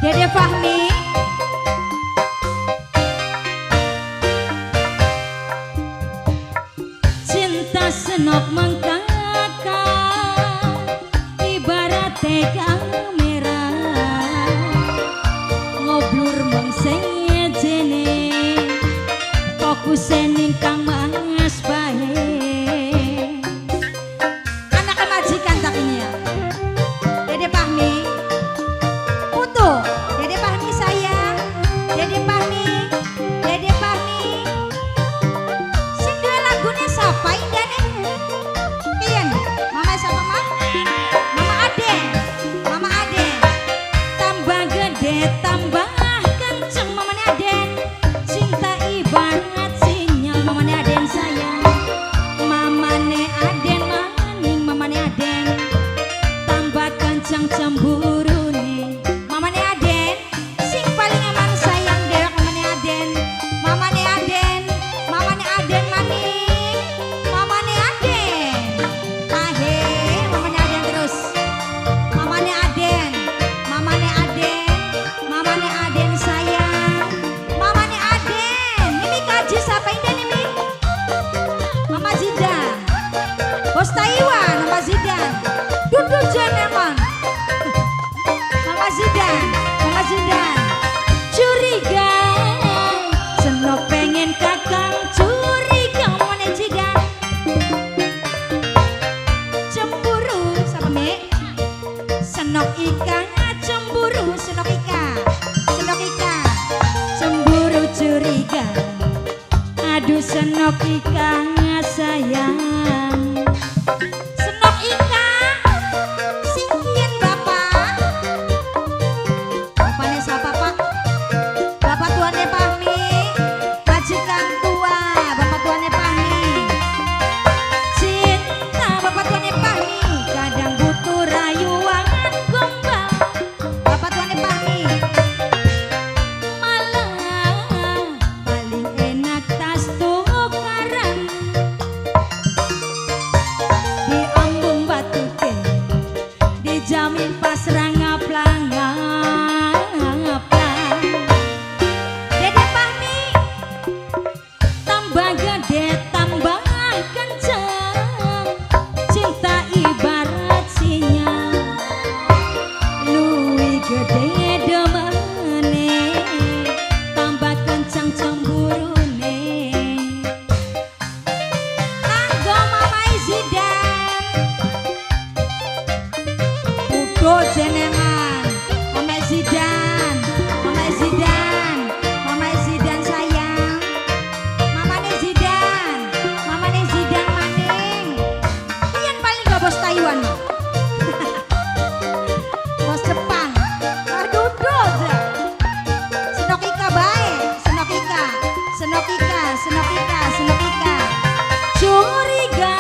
Dede Fahmi. Cinta senok mengkaka ibarat kamera ngoblur meng sejene fokus ning kang mas bae. Anak majikan tak ini ya. Dede Fahmi putu, Dede Fahmi sayang, Dede Fahmi, Dede Fahmi. Sing duwe lagune sapa indane? Piyen? Mama sapa mah? Mama Ade, Mama Ade. Tambah gede tambah kenceng mamane Aden. Cinta ibarat sinyal mamane Aden sayang. Mamane Aden maning mamane Aden. Tambah kenceng cemburune. Mamane Aden sing paling aman sayang dewek mamane Aden. Mamane Aden, mamane Aden maning. Mamane Aden. Ahe, mamane Aden terus. Mamane Aden, mamane Aden, mamane Aden sayang. Mamane Aden. Mimi kaji siapa ini Mimi? Mama Zidan. Bos Taiwan, Mama Zidan. Duduk jeneman. Mama Zidan, Mama Zidan. Curiga, senok pengen kakang curiga mamane Zidan. Cemburu sama Mi? Senok ikan cemburu, senok ika, senok ika, cemburu curiga. Aduh senok ika sayang. Senok ika, singkian bapak. Bapaknya siapa pak? Bapak tuannya Fahmi, majikan tua, bapak tuannya Fahmi. Cinta bapak tuannya Fahmi, kadang butuh rayuan gombal. Bapak tuannya Fahmi. Malah paling enak tas tukaran. Di ambung batuke, dijamin pas rangap-langap. Dede Fahmi, tambah gede tambah kenceng, cinta ibarat sinyal. Luwih gede demene, tambah kenceng cemburune. Kanggo Mama Zidan, udo jenengan, Mama Zidan, Mama Zidan, Mama Zidan sayang. Mamane Zidan, Mamane Zidan maning. Piyen paling gak bos Taiwan mah? Bos Jepang. Aduh aja. Senok ika bae, senok ika, senok ika, senok ika, senok ika. Curiga,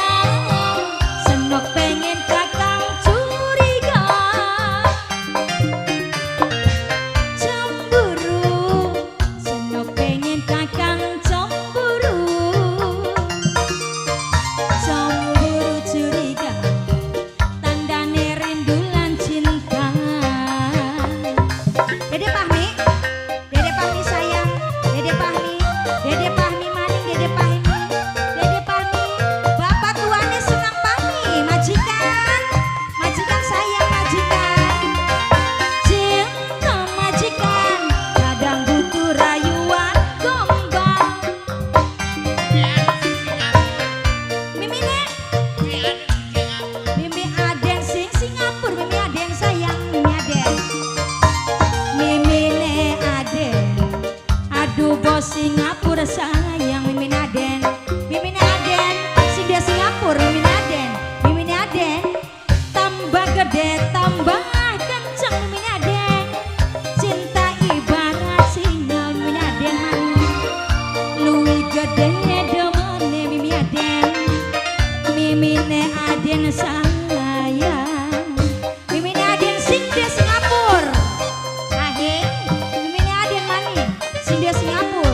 senok pengen kakang curiga. Cemburu, senok pengen kakang cemburu. Cemburu curiga, tandane rindu lan cinta. Dede Fahmi, Dede Fahmi sayang, Dede Fahmi, Dede Fahmi maning, Dede Fahmi, Dede Fahmi, bapak tuane senang Fahmi, majikan, majikan sayang majikan, cinta majikan, kadang butuh rayuan gombal. Mimine, Mimi Aden sing Singapura, Mimi Aden sayang, Mimi Aden. Mimine Aden, aduh bos Singapura sayang Mimine Aden, Mimine Aden, sing dia Singapura, Mimine Aden, Mimine Aden, tambah gede tambah kenceng Mimine Aden, cinta ibarat sinyal Mimine Aden maning, luwih gede demene Mimi Aden, Mimine Aden sayang, Mimine Aden sing dia Singapura. Ahe, Mimine Aden maning, sing dia Singapura,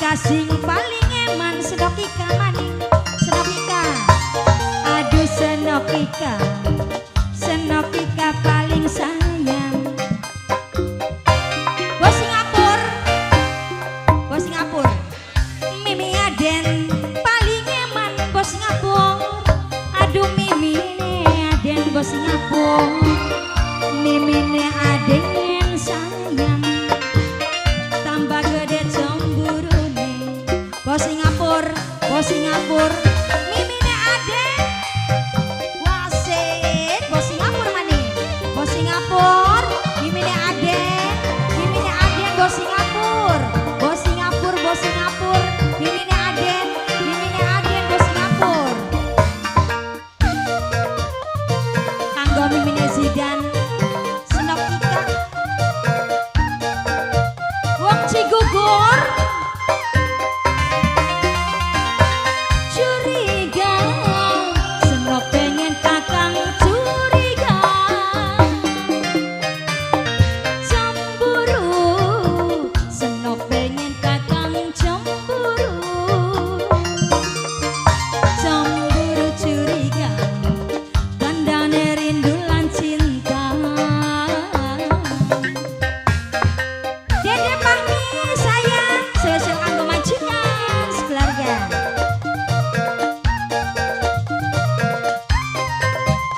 Ika sing paling eman, Senok Ika maning, Senok Ika. Aduh Senok Ika, Senok Ika paling sayang. Bos Singapura, bos Singapura, Mimi Aden paling eman, bos Singapura. Aduh Mimi Aden bos Singapura, Mimi Aden sayang. Tambah gede cemburune, bos Singapura, bos Singapura, Mimi Aden. Wasit, bos Singapura maning, bos Singapura, Mimi Aden, Mimi Aden bos Singapura, bos Singapura, bos Singapura, Mimi Aden, Mimi Aden bos Singapura. Kanggo Mimi Zidan, Senok Ika, wong Cigugur. Curiga, Senok pengen kakang curiga. Cemburu, Senok pengen kakang cemburu. Cemburu curiga, tandane rindu lan cinta. Dede Fahmi sayang, spesial kanggo majikan sekeluarga.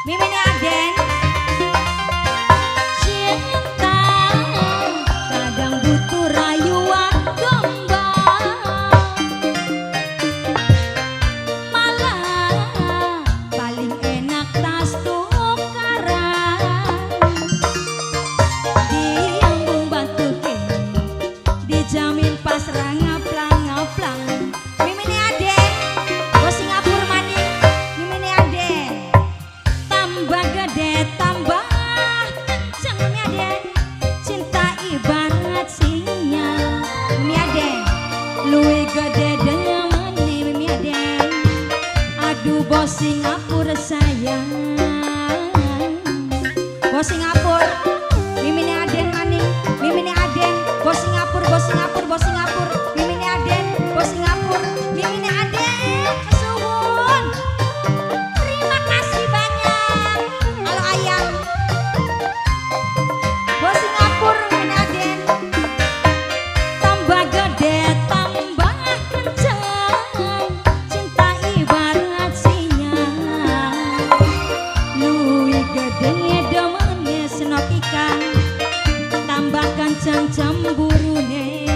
Mimi Aden, cinta kadang butuh rayuan gombal, malah paling enak tas tukaran. Diambung batuke, dijamin pas ngaplang-ngaplang. Mimi Aden, bos Singapura maning, Mimi Aden. Tambah gede tambah kenceng Mimi Aden, cinta ibarat sinyal. Mimi Aden, luwih gede demene Mimi Aden. Aduh bos Singapura sayang, bos Singapura, Mimi Aden maning, Mimi Aden, bos Singapura, bos Singapura, bos Singapura, Mimi Aden, bos Singapura, Mimi Aden, kesuwun. Terima kasih banyak. Halo ayam, bos Singapura, Mimi Aden. Tambah gede tambah kencang, cinta ibarat sinyal. Luwih gede demene Senok Ika, tambah kencang cemburune.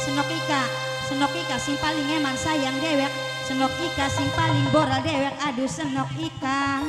Senok Ika, Senok Ika sing paling eman sayang dewek, Senok Ika sing paling boral dewek, aduh Senok Ika.